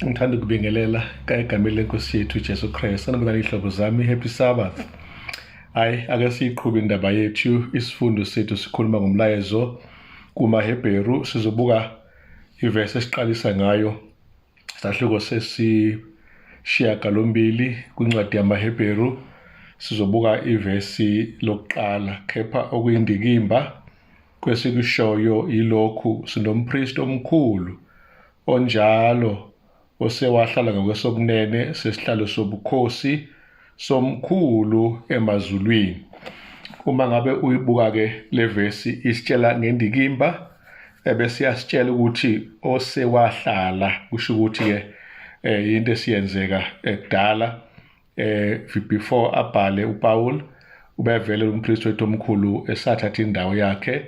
Ngithanda ukubingelela egameni lenkosi yethu Jesu Kristu. Sanibonani ihlobo zami, happy Sabbath. Hayi, ake siyiqhube indaba yethu. Isifundo sethu sikhuluma ngomlayezo kumaHebheru. Sizobuka ivesi esiqalisa ngayo, sahluko sesishiyagalombili kwincwadi yamaHebheru. Sizobuka ivesi lokuqala, kepha okuyindikimba kwesikushoyo yilokhu: sinompristi omkhulu onjalo osewahlala ngakwesokunene sesihlalo sobukhosi somkhulu emazulwini. Uma ngabe uyibuka-ke le vesi, isitshela ngendikimba, ebese iyasitshela ukuthi osewahlala, kusho ukuthi-ke into esiyenzeka kudala, before abhale uPaul, ubevele umpristi wethu omkhulu esathatha indawo yakhe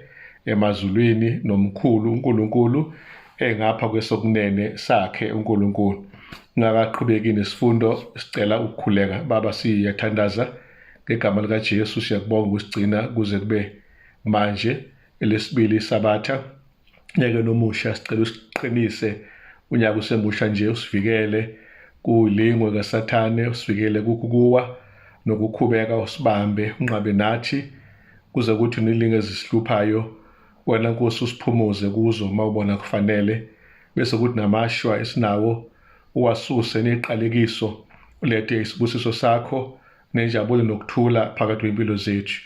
emazulwini nomkhulu uNkulunkulu engapha kwesokunene sakhe uNkulunkulu. Ngakaqhubeki nesifundo, sicela ukukhuleka. Baba, siyathandaza ngegama likaJesu, siyakubonga ukusigcina kuze kube manje, elesibili iSabatha, nyaka nomusha. Sicela usiqinise unyaka usemusha nje, usivikele kulingwe kaSathane, usivikele kukuwa nokukhubeka, usibambe unqabe nathi kuze kuthi nilinge ezisihluphayo wena Nkosi usiphumuze kuzo uma ubona kufanele, bese kuthi namashwa esinawo uwasuse neqalekiso, ulethe isibusiso sakho nenjabulo nokuthula phakathi kwempilo zethu.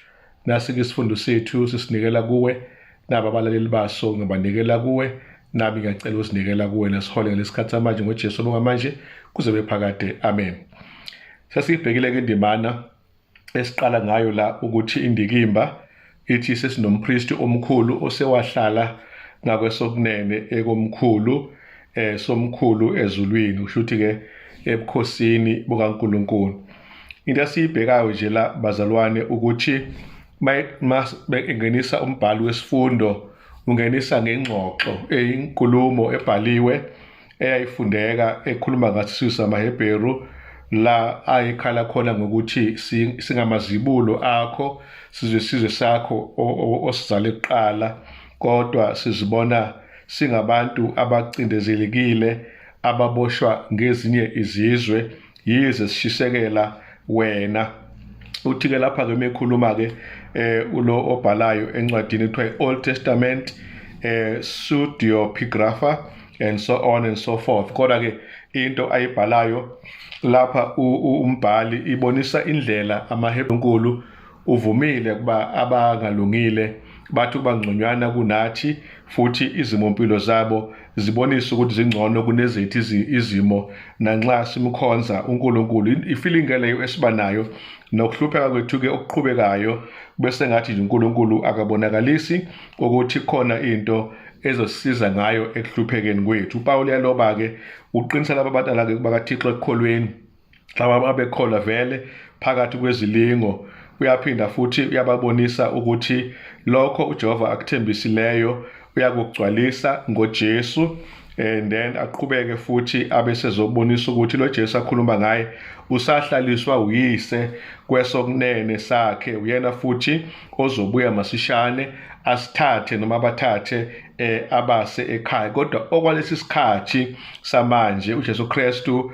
Nasi-ke isifundo sethu sisinikela kuwe, naba abalaleli baso ngibanikela kuwe, nami ngiyacela usinikela kuwe, nasihole ngalesikhathi samanje ngoJesu obonga manje kuze bephakade, amen. Sesibhekile-ke indimana esiqala ngayo la, ukuthi indikimba ithi sesinompristi omkhulu osewahlala ngakwesokunene ekomkhulu, somkhulu ezulwini, kusho ukuthi-ke ebukhosini bukaNkulunkulu. Into esiyibhekayo nje la bazalwane, ukuthi engenisa umbhalo wesifundo, ungenisa ngengxoxo eyinkulumo ebhaliwe eyayifundeka ekhuluma ngathi samaHebheru, la ayekhala khona ngokuthi singamazibulo akho, sizwe sizwe sakho osizale kuqala, kodwa sizibona singabantu abacindezelekile ababoshwa ngezinye izizwe, yize sishisekela wena. Uthi-ke lapha-ke mekhuluma-ke ulo obhalayo encwadini ekuthiwa i-Old Testament pseudepigrapha and so on and so forth, kodwa-ke into ayibhalayo lapha umbhali ibonisa indlela amaHebheru uvumile kuba abangalungile bathi kuba ngconywana kunathi, futhi izimo mpilo zabo zibonisa ukuthi zingcono kunezethu izimo nanxa simkhonza uNkulunkulu. Ifeeling leyo esiba nayo nokuhlupheka kwethu-ke okuqhubekayo, bese ngathi nje uNkulunkulu akabonakalisi ukuthi khona into ezosisiza ngayo ekuhluphekeni kwethu. uPaul uyaloba-ke, uqinisa laba bantwana-ke bakaThixo ekukholweni, laba abekholwa vele phakathi kwezilingo. Uyaphinda futhi uyababonisa ukuthi lokho uJehova akuthembisileyo uyakugcwalisa ngoJesu, and then aqhubeke futhi abe sezobonisa ukuthi lo Jesu akhuluma ngaye usahlaliswa uyise kwesokunene sakhe, uyena futhi ozobuya masishane asithathe noma abathathe abase ekhaya. Kodwa okwalesi sikhathi samanje uJesu Kristu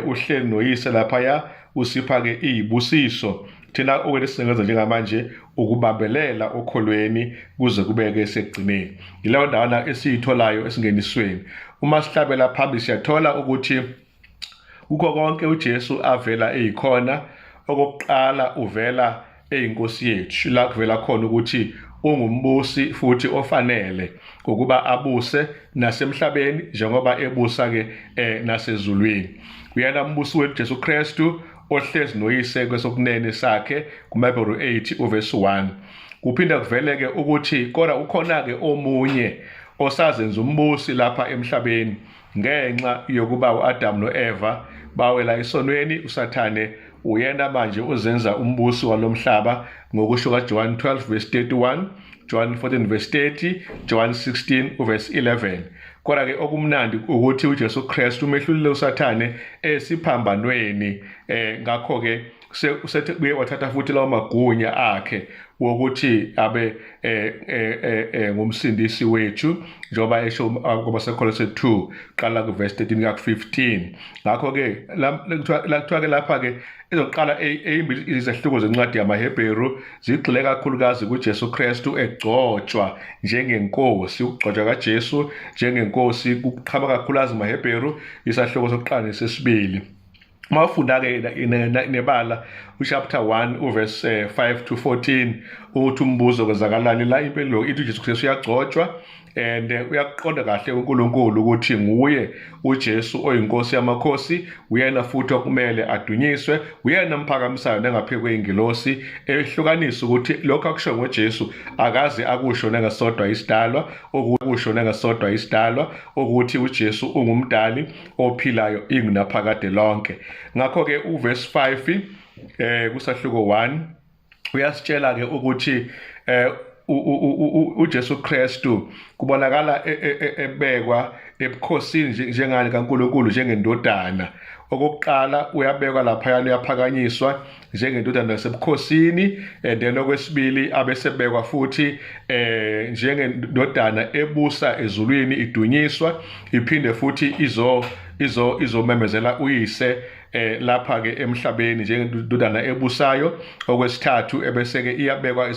uhleli noyise laphaya, usipha-ke izibusiso. Thina okwesisengenza njengamanje ukubambelela okholweni kuze kubeke sekugcineni. Yileyo ndawana esiyitholayo esingenisweni. Uma sihlabela phambili siyathola ukuthi kukho konke uJesu avela eyikhona. Okokuqala uvela eyinkosi yethu, la kuvela khona ukuthi ungumbusi futhi ofanele ukuba abuse nasemhlabeni njengoba ebusa-ke nasezulwini. Uyena umbusi wethu Jesu Kristu ohlezi noyise kwesokunene sakhe, kumaHebheru 8 uvesi 1. Kuphinda kuveleke ukuthi kodwa ukhona-ke omunye osazenza umbusi lapha emhlabeni ngenxa yokuba u-Adamu no-Eva bawela esonweni. uSathane uyena manje uzenza umbusi walomhlaba ngokusho kaJohn 12 verse 31, John 14 verse 30, John 16 verse 11. Kodwa-ke okumnandi ukuthi uJesu Kristu umehlulile uSathane esiphambanweni, ngakho-ke Usethe wathatha futhi lawo magunya akhe wokuthi abe ngumsindisi wethu, njengoba esho kwabaseKolose 2 qala kuverse 13 kuya ku-15. Ngakho-ke la kuthiwa-ke lapha-ke ezoqala eyimbili izehluko zencwadi yamaHebheru zigxile kakhulukazi kuJesu Kristu egcotshwa njengenkosi. Ukugcotshwa kaJesu njengenkosi kuqhamuka kakhulukazi kumaHebheru, isahluko sokuqala nesesibili. Uma ufunda-ke nebala uchapter 1 uverse 5 to 14, uthi umbuzo kwenzakalani la? Impendulo ithi uJesu Kristu uyagcotshwa and uyaqonda kahle uNkulunkulu ukuthi nguye uJesu oyinkosi yamakhosi, uyena futhi okumele adunyiswe, uyena mphakamisayo nengaphezu kweyingilosi, ehlukanisa ukuthi lokho akusho ngoJesu akaze akusho nengesodwa isidalwa, okusho nengesodwa isidalwa, ukuthi uJesu ungumdali ophilayo ingunaphakade lonke. Ngakho-ke uverse 5 kusahluko 1 uyasitshela ke ukuthi uJesu Kristu kubonakala ebekwa ebukhosini njengani kaNkulunkulu njengendodana. Okokuqala uyabekwa laphayana, uyaphakanyiswa njengendodana yasebukhosini, and then okwesibili abesebekwa futhi njengendodana ebusa ezulwini, idunyiswa, iphinde futhi izo izo izomemezela uyise lapha ke emhlabeni njengendodana ebusayo. Okwesithathu ebese ke iyabekwa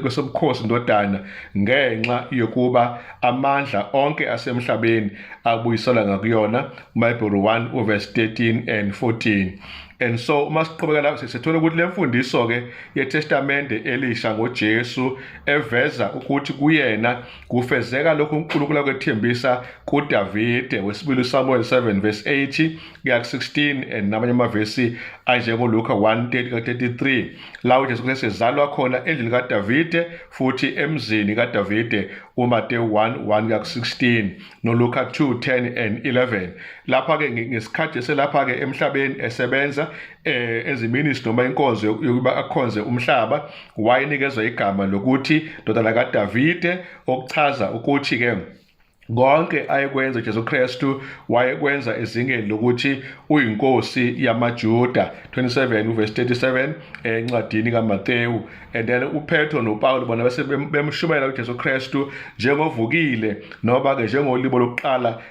kwesobukhosi indodana ngenxa yokuba amandla onke asemhlabeni abuyiselwa ngakuyona, uMahebheru 1 uverse 13 and 14. And so uma siqhubeka lapho sithola ukuthi le mfundiso ke yeTestamente elisha ngoJesu eveza ukuthi kuyena kufezeka lokhu uNkulunkulu akwethembisa kuDavide, wesibili uSamuel 7 verse 8 kuya ku-16 and namanye amavesi anjengoLuka 1 30 33, la uJesu Kristu ezalwa khona endlini kaDavide futhi emzini kaDavide, uMateyu 1 1 kuya ku-16 noLuka 2 10 and 11. Lapha ke ngesikhathi eselapha ke emhlabeni esebenza eziministry noma inkonzo yokuba akhonze umhlaba, wayenikezwa igama lokuthi ndodana kaDavide, okuchaza ukuthi ke konke ayekwenza uJesu Kristu wayekwenza ezingeni lokuthi uyinkosi yamaJuda, 27 uverse 37 encwadini kaMateyu. And then uPetro noPaul bona bese bemshumayela uJesu Kristu njengovukile, noma ke njengolibo lokuqala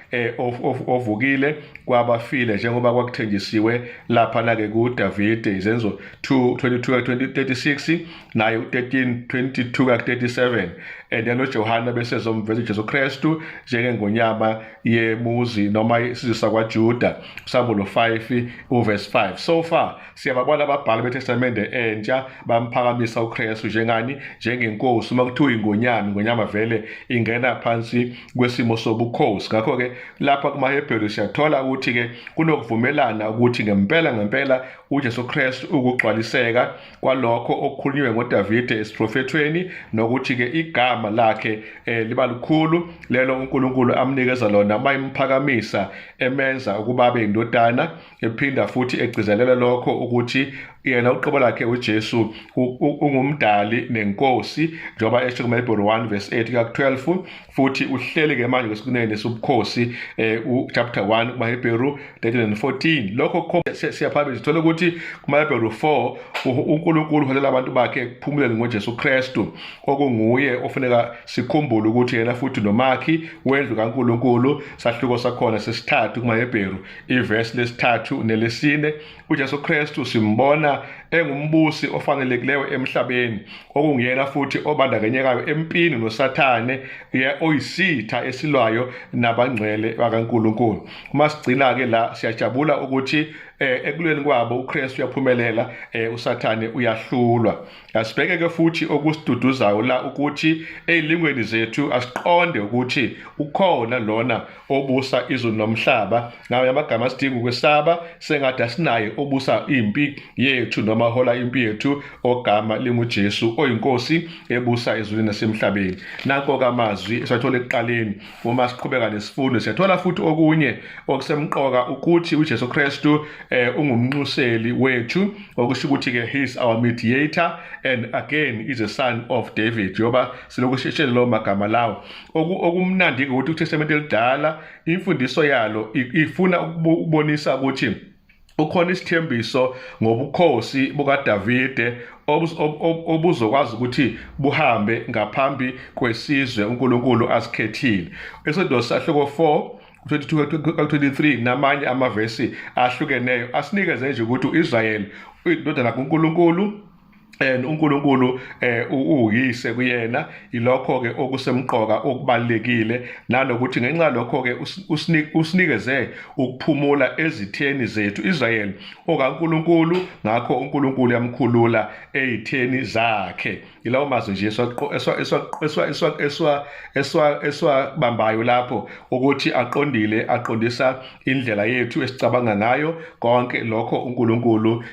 ovukile kwabafile, njengoba kwakuthenjisiwe lapha na ke kuDavide, Izenzo 2 22 36 naye u13 22 37. And then uJohana bese zomveza uJesu Kristu njengengonyama yemuzi noma isizwe sakwaJuda, uSambulo 5 uverse 5. So far siyababona ababhali beTestamente entsha bamphakamisa uKristu njengani? Njengenkosi. Uma kuthiwa ingonyama, ingonyama vele ingena phansi kwesimo sobukhosi. Ngakho ke lapha kumaHebheru siyathola ukuthi ke kunokuvumelana ukuthi ngempela ngempela uJesu Kristu ukugcwaliseka kwalokho okukhulunywe ngoDavide esiprofethweni, nokuthi ke igama lakhe liba likhulu lelo uNkulunkulu amnikeza lona mayimphakamisa emenza ukuba abe indodana, ephinda futhi egcizelela lokho ukuthi yena uqobo lakhe uJesu ungumdali nenkosi, njengoba esho kumaHebheru 1 verse 8 kuya ku-12, futhi uhleli ke manje kwesokunene sobukhosi, chapter 1 kumaHebheru 13 and 14. Lokho siyaphambili sithola ukuthi kumaHebheru 4 uNkulunkulu uholela abantu bakhe ekuphumuleni ngoJesu Kristu, okunguye ofuneka sikhumbule ukuthi yena futhi nomakhi wendlu kaNkulunkulu, sahluko sakhona sesithathu kumaHebheru, ivesi lesithathu nelesine. uJesu Kristu simbona engumbusi ofanelekileyo emhlabeni, okunguyena futhi obandakanyekayo empini noSathane oyisitha esilwayo nabangcwele bakaNkulunkulu. Uma sigcina ke la siyajabula ukuthi ekulweni kwabo uKristu uyaphumelela, uSathane uyahlulwa. Asibheke ke futhi okusiduduzayo la ukuthi ezilingweni zethu asiqonde ukuthi ukhona lona obusa izulu nomhlaba. Ngawo amagama sidinga ukwesaba sengathi asinaye obusa impi yethu noma hola impi yethu ogama linguJesu oyinkosi ebusa ezulwini nasemhlabeni. Nanko kamazwi esathola ekuqaleni. Uma siqhubeka nesifundo siyathola futhi okunye okusemqoka ukuthi uJesu Kristu ungumnxuseli wethu, okusho ukuthi ke he is our mediator and again is a son of David, njengoba silokhu sishele lo magama lawo. Okumnandi ukuthi uTestament elidala imfundiso yalo ifuna ukubonisa ukuthi Ukhona isithembiso ngobukhosi bukaDavide obuzokwazi ukuthi buhambe ngaphambi kwesizwe uNkulunkulu asikhethile. Exodus sahluko 4 22 23 namanye amavesi ahlukeneyo asinikeze nje ukuthi uIsrael uyindodana kaNkulunkulu and uNkulunkulu uyise kuyena. Ilokho ke okusemqoka okubalekile, nanokuthi ngenxa lokho ke usinikeze ukuphumula ezitheni zethu. Israel okaNkulunkulu, ngakho uNkulunkulu yamkhulula ezitheni zakhe. Ilawo mazwi nje eswabambayo lapho ukuthi aqondile, aqondisa indlela yethu esicabanga ngayo, konke lokho uNkulunkulu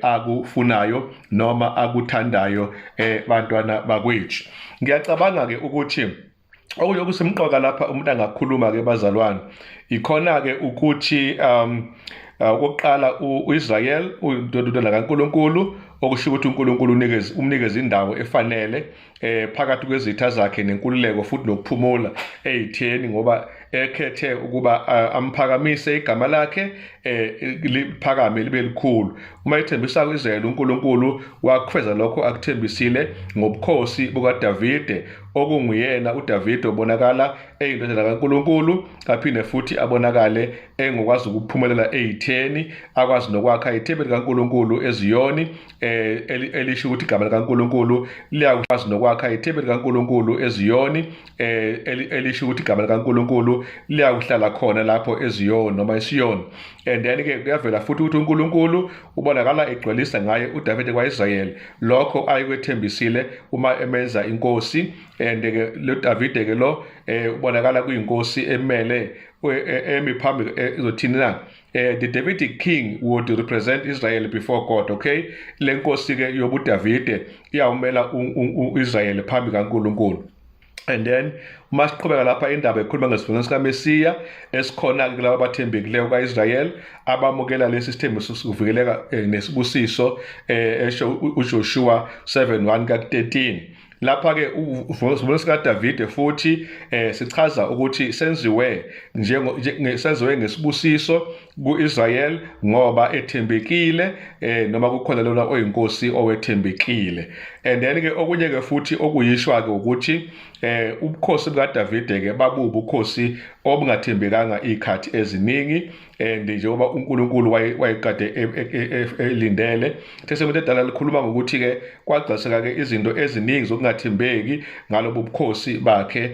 akufunayo noma akuthandayo, bantwana bakwethu. Ngiyacabanga ke ukuthi okunye okusemqoka lapha umuntu angakhuluma ke bazalwane ikhona ke ukuthi okokuqala uIsrael uyindodana kaNkulunkulu, okusho ukuthi uNkulunkulu umnikeze indawo efanele phakathi kwezitha zakhe nenkululeko futhi nokuphumula eyitheni, ngoba ekhethe ukuba amphakamise igama lakhe liphakame libe likhulu. Uma ethembisa kuIsrael uNkulunkulu wakufeza lokho akuthembisile ngobukhosi bukaDavide, okunguyena uDavide obonakala eyindodana kaNkulunkulu, aphinde futhi abonakale engokwazi ukuphumelela eyitheni, akwazi nokwakha ithempeli kaNkulunkulu eZiyoni, elisho ukuthi igama likaNkulunkulu liyakwazi nokwakha ithempeli kaNkulunkulu eZiyoni, elisho ukuthi igama likaNkulunkulu liyakuhlala khona lapho eZiyoni noma eSiyoni. And then ke kuyavela futhi ukuthi uNkulunkulu ubonakala egcwelisa ngaye uDavide kwaIsrael lokho ayekwethembisile uma emenza inkosi. And ke lo Davide ke lo ubonakala kuyinkosi emele emi phambi, izothini na? The Davidic king would represent Israel before God, okay? Le nkosi ke yobuDavide iyawumela uIsrael phambi kaNkulunkulu. And then uma siqhubeka lapha indaba ekhuluma ngesivumelwano sikaMesiya esikhona kulabo abathembekileyo kaIsrael abamukela lesi sithembiso sokuvikeleka nesibusiso esho uJoshua 7:1 ka-13. Lapha ke isivumelwano sikaDavide futhi sichaza ukuthi senziwe njengo senziwe ngesibusiso kuIsrael ngoba ethembekile, noma kukhona lona oyinkosi owethembekile. And then ke okunye ke futhi okuyishwa ke ukuthi ubukhosi bukaDavide ke babubukhosi obungathembekanga ikhathi eziningi, and njengoba uNkulunkulu wayekade elindele. Testament edala likhuluma ngokuthi ke kwagcwaliseka ke izinto eziningi zokungathembeki ngalobu bukhosi bakhe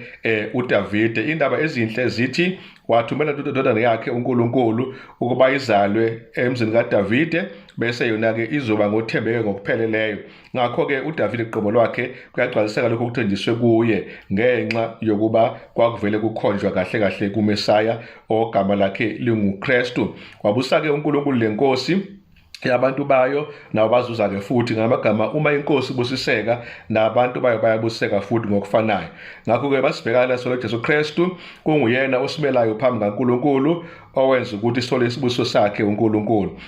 uDavide. Indaba ezinhle zithi wathumela indodana yakhe uNkulunkulu ukuba izalwe emzini kaDavide, bese yona ke izoba ngothembeke ngokupheleleyo. Ngakho ke uDavide qobo lwakhe kuyagcwaliseka lokho okuthenjiswe kuye ngenxa yokuba kwakuvele kukhonjwa kahle kahle kuMesaya ogama lakhe linguKristu. Wabusa ke uNkulunkulu lenkosi yabantu bayo, nabo bazuza ke futhi ngamagama uma inkosi ibusiseka nabantu bayo bayabuseka futhi ngokufanayo. Ngakho ke basibhekana naso Jesu Kristu kunguyena osimelayo phambi kaNkulunkulu, owenza ukuthi sithole isibusiso sakhe uNkulunkulu.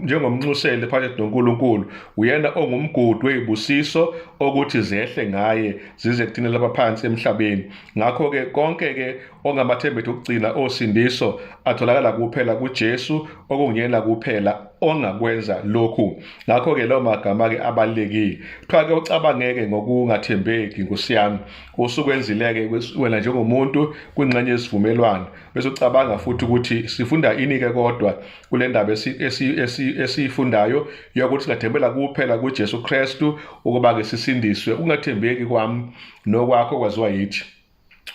Njengomnxuseli phakathi noNkulunkulu, uyena ongumgudu wezibusiso okuthi zehle ngaye zize kuthina lapha phansi emhlabeni. Ngakho ke konke ke ongamathemba ethu okugcina osindiso atholakala kuphela kuJesu, okunguyena kuphela ongakwenza lokhu. Ngakho ke lawo magama ke abalulekile. Kuthiwa ke ucabangeke ngokungathembeki, Nkosi yami, osukwenzileke wena njengomuntu kwingxenye yesivumelwano, bese ucabanga futhi ukuthi sifunda ini ke kodwa kule ndaba esiyifundayo yokuthi singathembela kuphela kuJesu Kristu ukuba ke sisindiswe. Ukungathembeki kwami nokwakho kwaziwa yithi,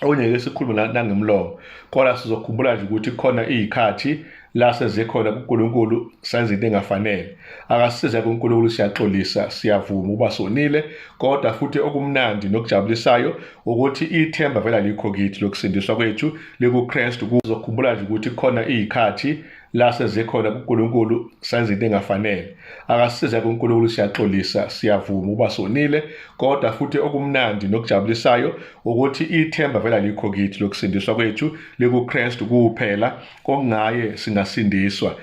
okunye-ke sikhulume nangemlomo, kodwa sizokhumbula nje ukuthi khona iy'khathi la sezikhona kuNkulunkulu senza into engafanele. Akasisize kuNkulunkulu, siyaxolisa, siyavuma ukuba sonile, kodwa futhi okumnandi nokujabulisayo ukuthi ithemba vele alikho kithi lokusindiswa kwethu likuKristu. Kuzokhumbula nje ukuthi khona iy'khathi la sezikhona kuNkulunkulu senza into engafanele. Akasisize kuNkulunkulu, siyaxolisa, siyavuma ukuba sonile, kodwa futhi okumnandi nokujabulisayo ukuthi ithemba vele alikho kithi lokusindiswa kwethu likuKristu kuphela, okungaye singasindiswa.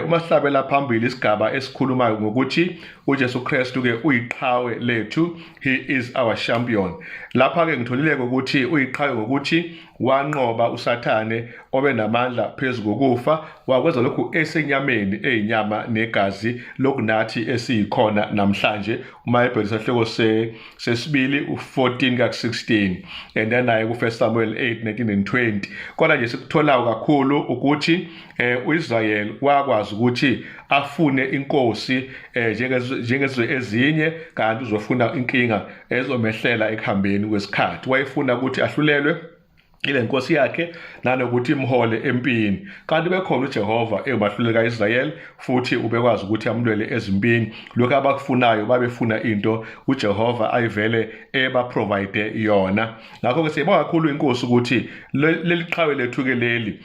Uma sihlabela phambili isigaba esikhulumayo ngokuthi uJesu Kristu ke uyiqhawe lethu, he is our champion. Lapha ke ngitholile ukuthi uyiqhawe ngokuthi wanqoba uSathane obenamandla phezu kokufa, wakwenza lokhu esenyameni eyinyama negazi lokunathi esiyikhona namhlanje. UMayibheli sahloko sesibili u14 ka16 and then naye ku1 Samuel 8 19 and 20. Kodwa nje sikutholayo kakhulu ukuthi uIsrael wakwazi ukuthi afune inkosi njengezwe ezinye, kanti uzofuna inkinga ezomehlela ekuhambeni kwesikhathi. Wayefuna ukuthi ahlulelwe ile nkosi yakhe nanokuthi imhole empini, kanti bekhona uJehova ewumahluleli kaIsrael futhi ubekwazi ukuthi amlwele ezimpini. Lokho abakufunayo, babefuna into uJehova ayivele eba-provide yona. Ngakho-ke siyibonga kakhulu inkosi ukuthi leli qhawe lethu-ke leli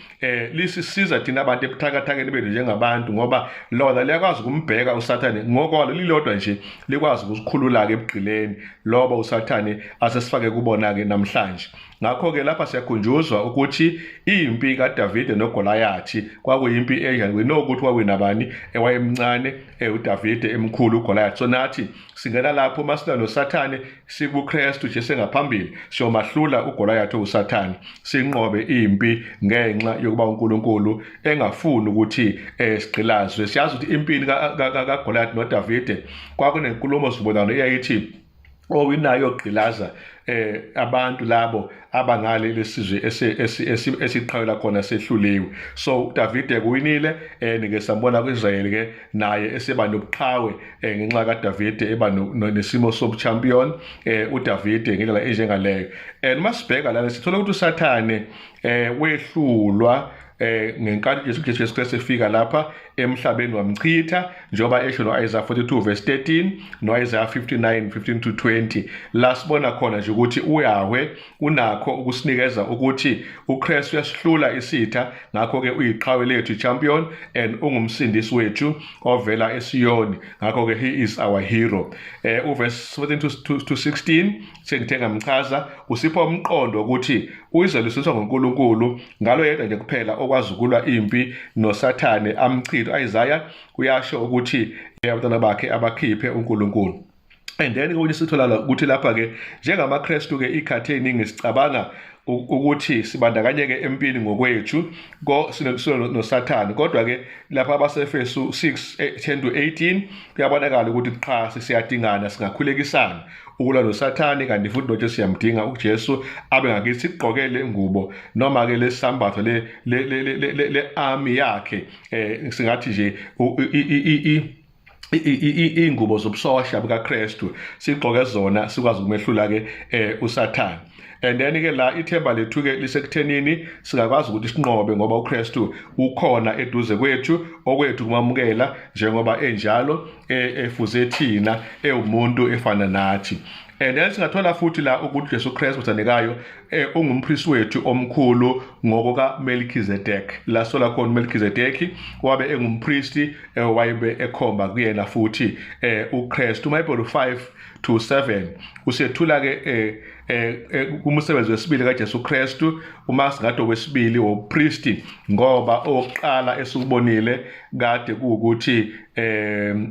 lisisiza thina abantu ebuthakathakeni bethu njengabantu, ngoba lona liyakwazi ukumbheka uSathane ngokwalo lilodwa nje, likwazi ukusikhulula-ke ebugqileni loba uSathane asesifake kubona-ke namhlanje. Ngakho-ke lapha siyakhunjuzwa ukuthi impi kaDavide noGoliathi kwakuyimpi enjani. We know ukuthi kwakuyinabani ewayemncane, uDavide emkhulu uGoliath. So nathi singena lapho masila noSathane sikuKristu Jesu engaphambili, siyomahlula uGoliath uSathane, sinqobe impi ngenxa yokuba uNkulunkulu engafuni ukuthi sigqilazwe. Siyazi ukuthi impini kaGoliath noDavide kwakunenkulumo sivumelwano eyayithi owinayo ogqilaza abantu labo abangale lesizwe esiqhawela khona sehluliwe. So uDavide kuwinile, ke sambona kuIsrael ke naye eseba nobuqhawe ngenxa kaDavide, eba nesimo sobuchampion uDavide ngendlela enjengaleyo. And masibheka lana sithola ukuthi uSathane wehlulwa ngenkathi Jesu Kristu efika lapha emhlabeni, wamchitha njengoba esho no-Isaiah 42 verse 13 no-Isaiah 59 15 to 20, la sibona khona nje ukuthi uYahweh unakho ukusinikeza ukuthi uKristu uyasihlula isitha. Ngakho-ke uyiqhawe lethu, champion, and ungumsindisi wethu ovela eSiyoni. Ngakho-ke he is our hero. Uverse 14 to 16 sengithe ngamchaza, usipha umqondo ukuthi uIsrael usindiswa ngoNkulunkulu ngalo yedwa nje kuphela okwazi ukulwa impi noSathane amchithe. Isaiah uyasho ukuthi abantwana bakhe abakhiphe uNkulunkulu. And then okunye sithola ukuthi lapha ke njengamaKristu ke ikhathi eziningi sicabanga ukuthi sibandakanyeke empini ngokwethu ko noSathane, kodwa ke lapha abaseFesu 6 10 to 18 kuyabonakala ukuthi qha siyadingana, singakhulekisana ukulwa noSathane, kanti futhi noJesu siyamdinga uJesu abe ngakithi, sigqokele ingubo noma ke lesambatho le army yakhe, singathi nje ingubo zobusosha bukaKristu, sigqoke zona sikwazi ukumehlula ke uSathane. And then ke la ithemba lethu ke lisekuthenini singakwazi ukuthi sinqobe ngoba uKristu ukhona eduze kwethu, okwethu kumamukela njengoba enjalo, efuze thina, ewumuntu efana nathi. And then singathola futhi la ukuthi Jesu Kristu othandekayo ungumpristi wethu omkhulu ngokuka Melchizedek. La sola khona uMelchizedek wabe engumpristi, wayebe ekhomba kuyena futhi uKristu. uMahebheru 5 to 7 usethula ke kumsebenzi wesibili kaJesu Kristu, uma singathi wesibili wopristi, ngoba oqala esikubonile kade kuukuthi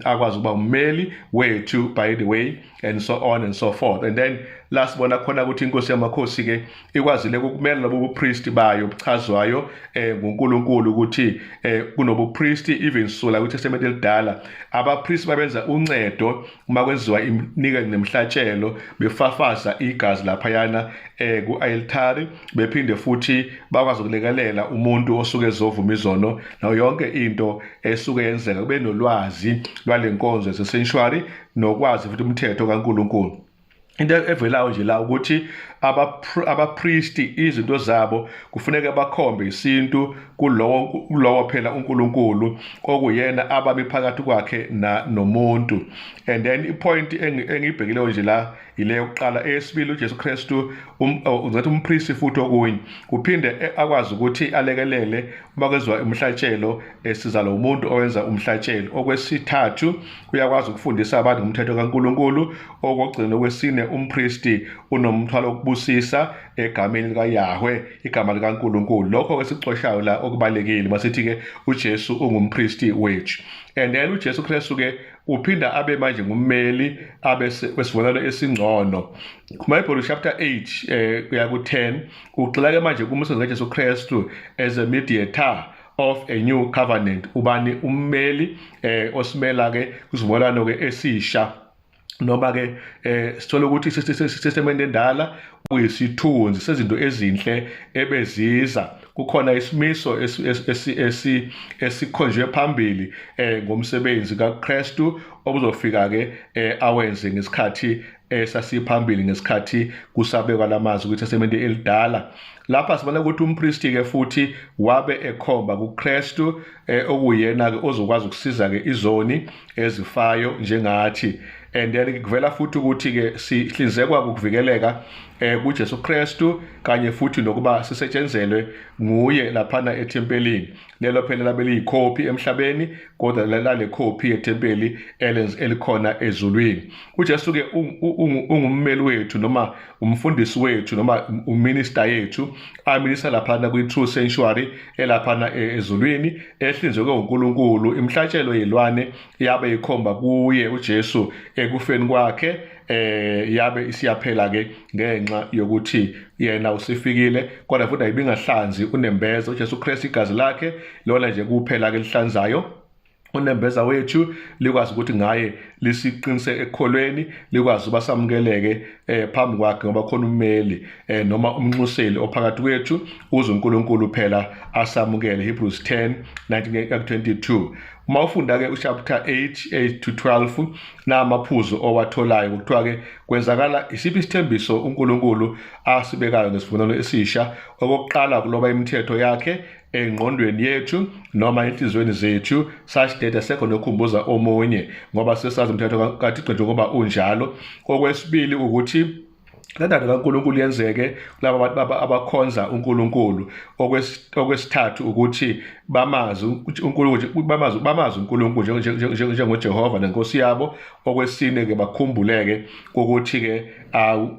akwazi ukuba ummeli wethu, by the way, and so on and so forth. And then la sibona khona ukuthi inkosi yamakhosi ke ikwazile ukumela lobo bupristi bayo obuchazwayo nguNkulunkulu ukuthi kunobupristi even sula kwiTestament elidala. Abapristi babenza uncedo uma kwenziwa iminikelo nemhlatshelo, befafaza igazi laphayana ku-altari, bephinde futhi bakwazi ukulekelela umuntu osuke ezovuma izono nayo yonke into esuke yenzeka, kube nolwazi lwale nkonzo yasesanctuary nokwazi futhi umthetho kaNkulunkulu. Into evelayo nje la ukuthi abapristi izinto zabo kufuneka bakhombe isintu kulowo phela uNkulunkulu okuyena ababi phakathi kwakhe na nomuntu. And then ipoint engiyibhekileyo nje la ile yokuqala. Eyesibili, uJesu Kristu ungathi umpristi futhi okunye kuphinde akwazi ukuthi alekelele uma kwenziwa umhlatshelo, esiza lo muntu owenza umhlatshelo. Okwesithathu, uyakwazi ukufundisa abantu ngomthetho kaNkulunkulu. Okugcina, okwesine, umpristi unomthwalo. ukubusisa egameni likaYahweh, igama likaNkulunkulu. Lokho ke sikucoshayo la okubalekile masithi ke uJesu ungumpristi wethu. And then uJesu Kristu ke uphinda abe manje ngummeli abe wesivumelwano esingcono. KumaHebheru chapter 8 kuya ku-10 ugxila ke manje kumsebenzi kaJesu Kristu as a mediator of a new covenant. Ubani ummeli osimela ke kwisivumelwano ke esisha, noma ke sithola ukuthi isitestamende endala kuyisithunzi sezinto ezinhle ebeziza. Kukhona isimiso esikhonjwe phambili ngomsebenzi kaKristu obuzofika ke awenze ngesikhathi esasiphambili, ngesikhathi kusabekwa lamazwi kwiTestamente elidala. Lapha sibona ukuthi umpristi ke futhi wabe ekhomba kuKristu, okuyena ke ozokwazi ukusiza ke izoni ezifayo njengathi. And then kuvela futhi ukuthi ke sihlinzekwa ukuvikeleka kuJesu Kristu, kanye futhi nokuba sisetshenzelwe nguye laphana ethempelini. Lelo phela labe liyikhophi emhlabeni, kodwa lale khophi yethempeli elikhona ezulwini. uJesu ke ungummeli wethu, noma umfundisi wethu, noma uminister yethu, aminister laphana kwi-true sanctuary elaphana ezulwini, ehlinzekwe uNkulunkulu. Imhlatshelo yelwane yabe ikhomba kuye uJesu ekufeni kwakhe, yabe isiyaphela ke ngenxa yokuthi yena usifikile, kodwa futhi ayibingahlanzi unembeza. uJesu Kristu igazi lakhe lona nje kuphela ke lihlanzayo unembeza wethu, likwazi ukuthi ngaye lisiqinise ekukholweni, likwazi ukuba samukeleke phambi kwakhe, ngoba khona ummeli noma umnxuseli ophakathi kwethu, uze uNkulunkulu phela asamukele. Hebrews 10:19-22. Uma ufunda ke uchapter 8 8 to 12, namaphuzu owatholayo, kuthiwa ke kwenzakala isiphi isithembiso uNkulunkulu asibekayo ngesivumelwano esisha? Okokuqala, kuloba imithetho yakhe engqondweni yethu noma enhliziyweni zethu, such that asekho nokukhumbuza omunye, ngoba sesazi umthetho kaThixo njengoba unjalo. Okwesibili ukuthi lendaba kaNkulunkulu yenzeke kulabo bantu abakhonza uNkulunkulu. Okwesithathu ukuthi bamazi uNkulunkulu, bamazi uNkulunkulu njengoJehova nenkosi yabo. Okwesine ke bakhumbuleke ukuthi ke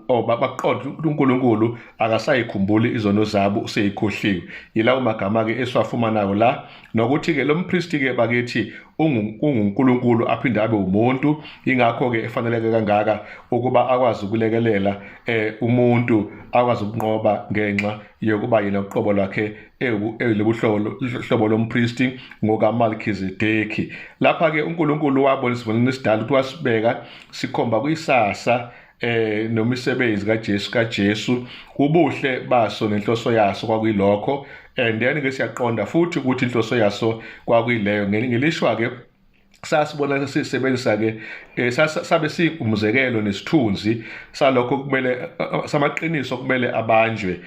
baqonde ukuthi uNkulunkulu akasayikhumbuli izono zabo, useyikhohliwe. Yilawo magama ke esiwafumanayo la, nokuthi ke lo mpristi ke bakithi unguNkulunkulu aphinde abe umuntu, ingakho ke efaneleke kangaka ukuba akwazi ukulekelela umuntu akwazi ukunqoba, ngenxa yokuba yena uqobo lwakhe elobuhlobo lompristi ngokaMelchizedeki. Lapha ke uNkulunkulu wabona isivumelwano esidala ukuthi wasibeka sikhomba kwisasa nomisebenzi kaJesu, ubuhle baso nenhloso yaso kwakuyilokho. And then ke siyaqonda futhi ukuthi inhloso yaso kwakuyileyo. Ngelishwa ke sasibona sisebenzisa ke sabe siwumzekelo nesithunzi salokho kumele samaqiniso kumele abanjwe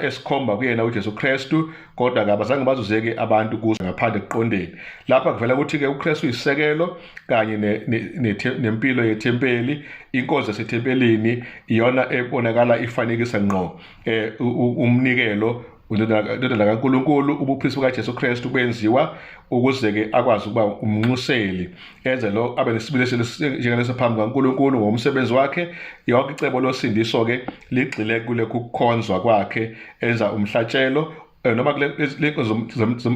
esikhomba kuyena uJesu Kristu, kodwa ke abazange bazuzeke abantu kuso ngaphandle kuqondeni. Lapha kuvela ukuthi ke uKristu uyisekelo kanye nempilo yethempeli. Inkonzo yasethempelini iyona ebonakala ifanekisa ngqo umnikelo indodana kaNkulunkulu. Ubupristi bukaJesu Kristu benziwa ukuze ke akwazi ukuba umnxuseli, enze lo abe nesibili njengaleso phambi kaNkulunkulu ngomsebenzi wakhe. Yonke icebo losindiso ke ligxile kulekhu kukhonzwa kwakhe, enza umhlatshelo, noma kule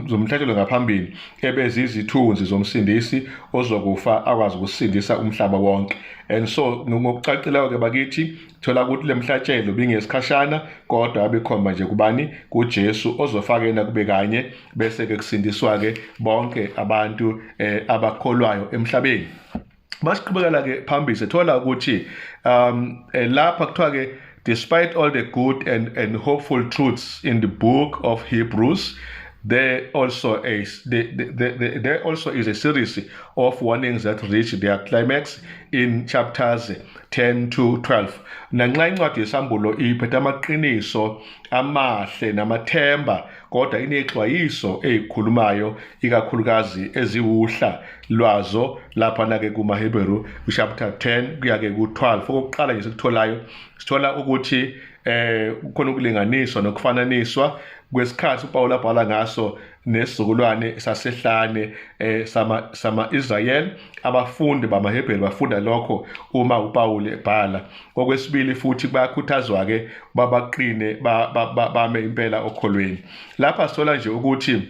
zomhlatshelo ngaphambili ebezizithunzi zomsindisi ozokufa akwazi ukusindisa umhlaba wonke. And so ngokucacileyo ke bakithi, thola ukuthi le mhlatshelo bingesikhashana, kodwa abekhomba nje kubani? KuJesu ozofaka yena kube kanye, bese ke kusindiswa ke bonke abantu abakholwayo emhlabeni. Masiqhubekela ke phambili, sithola ukuthi lapha kuthiwa ke, despite all the good and hopeful truths in the book of Hebrews, there also is a series of warnings that reach their climax in chapters 10 to 12. Nanxa incwadi yesambulo iphethe amaqiniso amahle namathemba, kodwa inexwayiso ezikhulumayo, ikakhulukazi eziwuhla lwazo lapha ke kumaHebheru chapter 10 kuya ke ku-12. Okokuqala nje sikutholayo, sithola ukuthi kukhona ukulinganiswa nokufananiswa. kwesikhathi uPawulu abhala ngaso nesizukulwane sasehlane sama Israel. Abafundi bamaHebheru bafunda lokho uma uPawulu ebhala. Okwesibili futhi, bayakhuthazwa ke babaqine, bame impela okholweni. Lapha sithola nje ukuthi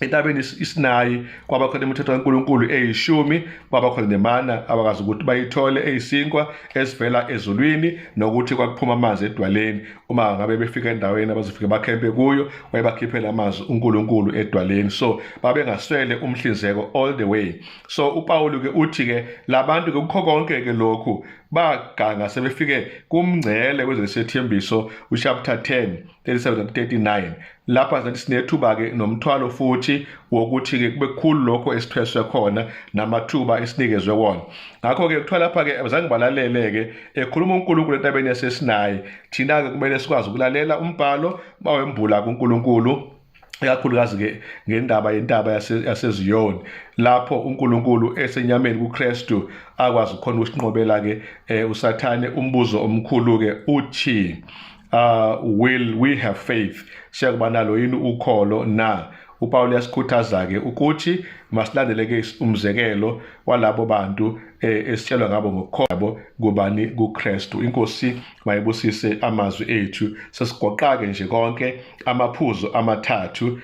entabeni iSinayi kwaba khona imithetho kaNkulunkulu eyishumi, kwaba khona nemana abakazi ukuthi bayithole eyisinkwa esivela ezulwini, nokuthi kwakuphuma amanzi edwaleni. Uma ngabe befika endaweni abazofika bakhempe kuyo, wayebakhiphela amanzi uNkulunkulu edwaleni, so babengaswele umhlinzeko all the way. So uPawulu ke uthi ke labantu ke, kukho konke ke lokhu, baganga sebefike kumngcele kwezesethembiso, uchapter 10 37 39. Lapha nathi sinethuba ke nomthwalo futhi wokuthi ke kube kukhulu lokho esithweswe khona namathuba esinikezwe wona. Ngakho ke kuthiwa lapha ke abazange balalele ke ekhuluma uNkulunkulu entabeni yaseSinayi. Thina ke kumele sikwazi ukulalela umbhalo bawembula kuNkulunkulu, ikakhulukazi ke ngendaba yentaba yaseZiyoni, lapho uNkulunkulu esenyameni kuKristu akwazi khona ukusinqobela ke uSathane. Umbuzo omkhulu ke uthi, will we have faith? Siyakuba nalo yini ukholo na? UPaul yasikhuthaza ke ukuthi masilandele ke umzekelo walabo bantu esitshelwa ngabo ngokukholwa kubani? KuKristu. Inkosi mayibusise amazwi ethu. Sesigoqa ke nje konke amaphuzu amathathu,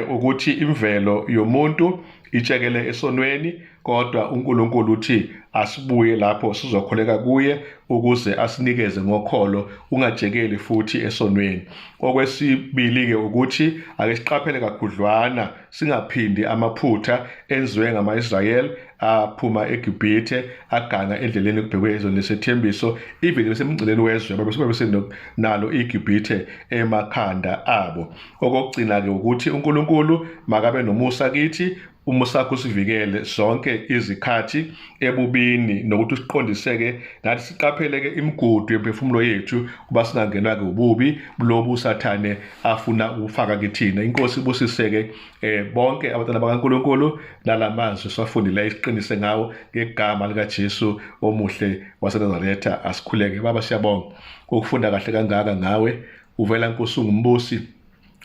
ukuthi imvelo yomuntu itshekele esonweni, kodwa uNkulunkulu uthi asibuye lapho sizokholeka kuye ukuze asinikeze ngokholo, ungajekeli futhi esonweni. Okwesibili ke ukuthi ake siqaphele kakhudlwana, singaphindi amaphutha enziwe ngama-Israyeli aphuma eGibhithe, aganga endleleni kubhekwe ezweni lesethembiso, even besemngceleni wezwe babe nalo iGibhithe emakhanda abo. Okokugcina ke ukuthi uNkulunkulu makabe nomusa kithi, umusa wakho usivikele zonke izikhathi ebubini, nokuthi usiqondise-ke nathi, siqaphele-ke imigudu yemphefumulo yethu kuba singangenwa-ke ububi lobu uSathane afuna ukufaka kithina. Inkosi ibusise-ke bonke abantwana bakaNkulunkulu nalamazwi siwafundileyo, isiqinise ngawo ngegama likaJesu omuhle waseNazaretha. Asikhuleke. Baba, siyabonga ukufunda kahle kangaka ngawe. Uvela Nkosi, ungumbusi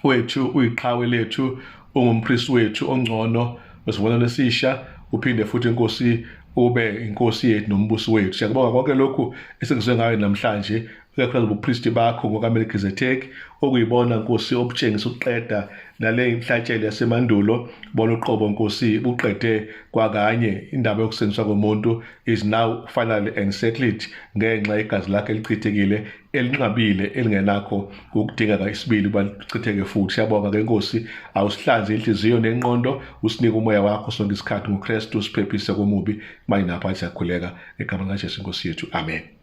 wethu, uyiqhawe lethu, ungumpristi wethu ongcono wesivumelwano esisha, uphinde futhi inkosi ube inkosi yethu nombusi wethu. Siyakubonga konke lokhu esikuzwe ngayo namhlanje, ikakhulukazi ubupristi bakho ngokaMelkizedeki, okuyibona Nkosi obutshengisa ukuqeda nale imhlatshelo yasemandulo. Bona uqobo Nkosi buqede kwakanye indaba yokusindiswa komuntu is now finally encircled ngenxa yegazi lakhe elichithekile, elinqabile, elingenakho ukudingeka isibili ukuba lichitheke futhi. Siyabonga ke Nkosi, awusihlanze inhliziyo nengqondo, usinike umoya wakho sonke isikhathi ngoKristu, usiphephise komubi manje naphakathi. Siyakhuleka egameni likaJesu Inkosi yethu, amen.